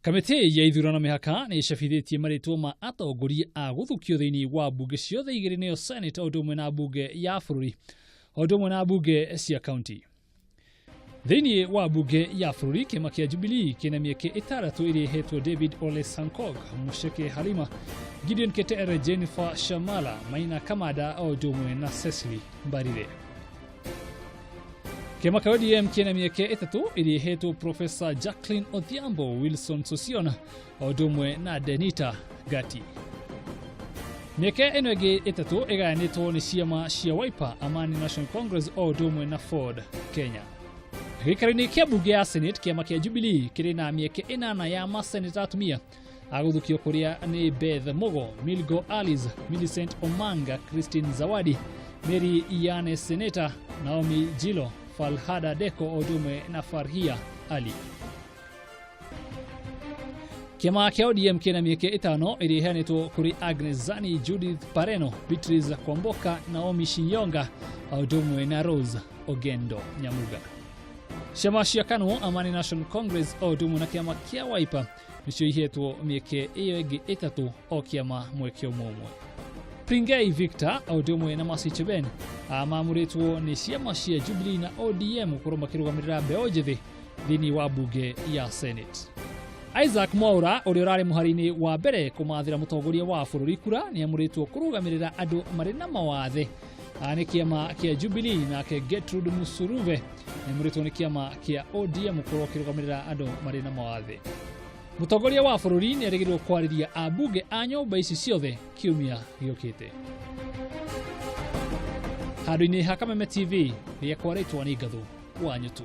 Kamĩtĩ ya ithurano mĩhaka nĩ ĩcabithĩtie marĩtwa ma atongoria a gũthukio thĩinĩ wa mbunge ciothe igĩrĩ nĩyo Senate o ũndũ ũmwe na mbunge ya bũrũri o ũndũ ũmwe na mbunge cia kaunti. Thĩinĩ wa mbunge ya bũrũri kĩama kĩa Jubilee kĩna mĩeke ĩtandatũ ĩrĩa ĩhetwo David Ole Sankok, Musheke Halima, Gideon Keter, Jennifer Shamala, Maina Kamada o ũndũ ũmwe na Cecily Mbarire. Kĩama kĩa ODM kĩna mĩeke ĩtatũ ĩrĩa ĩhetwo Professor Jacqueline Odhiambo, Wilson Sossion o ũndũ ũmwe na Denita Gati. Mĩeke ĩno ĩngĩ ĩtatũ ĩgayanĩtwo nĩ ciama cia Wiper, Amani National Congress o ũndũ ũmwe na Ford Kenya. Gĩikaro-inĩ kĩa mbunge ya Senate, kĩama kĩa Jubilee kĩrĩ na mĩeke ĩnana ya maseneta atumia agũthukio kũrĩa nĩ Beth Mugo, Milgo Alice, Millicent Omanga, Christine Zawadi, Mary Iyane Seneta, Naomi Jilo, Falhada Deko o ũndũ ũmwe na Farhia Ali. Kĩama kĩa ODM kĩna mĩeke ĩtano ĩrĩa ĩheanĩtwo kũrĩ Agnes Zani, Judith Pareno, Beatrice Kwamboka, Naomi Shinyonga o ũndũ ũmwe na Rose Ogendo Nyamuga. Ciama cia KANU, Amani National Congress o ũndũ ũmwe na kĩama kĩa Wiper nĩcio ihetwo mĩeke ĩyo ĩngĩ ĩtatũ o kĩama mweke ũmwe ũmwe. Pringei Victor o ũndũ ũmwe na Mercy Cheben mamũrĩtwo nĩ ciama cia Jubilee na ODM gũkorwo makĩrũgamĩrĩra mbeũ njĩthĩ thĩinĩ wa mbunge ya Senate. Isaac Mwaura ũrĩa ũrarĩ mũhari-inĩ wa mbere kũmathĩra mũtongoria wa bũrũri kura nĩ amũrĩtwo kũrũgamĩrĩra andũ marĩ na mawathe nĩ kĩama kĩa Jubilee, nake Gertrude Musuruve nĩ amũrĩtwo nĩ kĩama kĩa ODM gũkorwo akĩrũgamĩrĩra andũ marĩ na mawathe. Mũtongoria wa bũrũri nĩ erĩgĩrĩrwo kwarĩria ambunge a nyũmba ici ciothe kiumia gĩũkĩte. Handũ-inĩ ha Kameme TV, rĩakwa rĩtwa nĩ Ngathu wa Nyutu.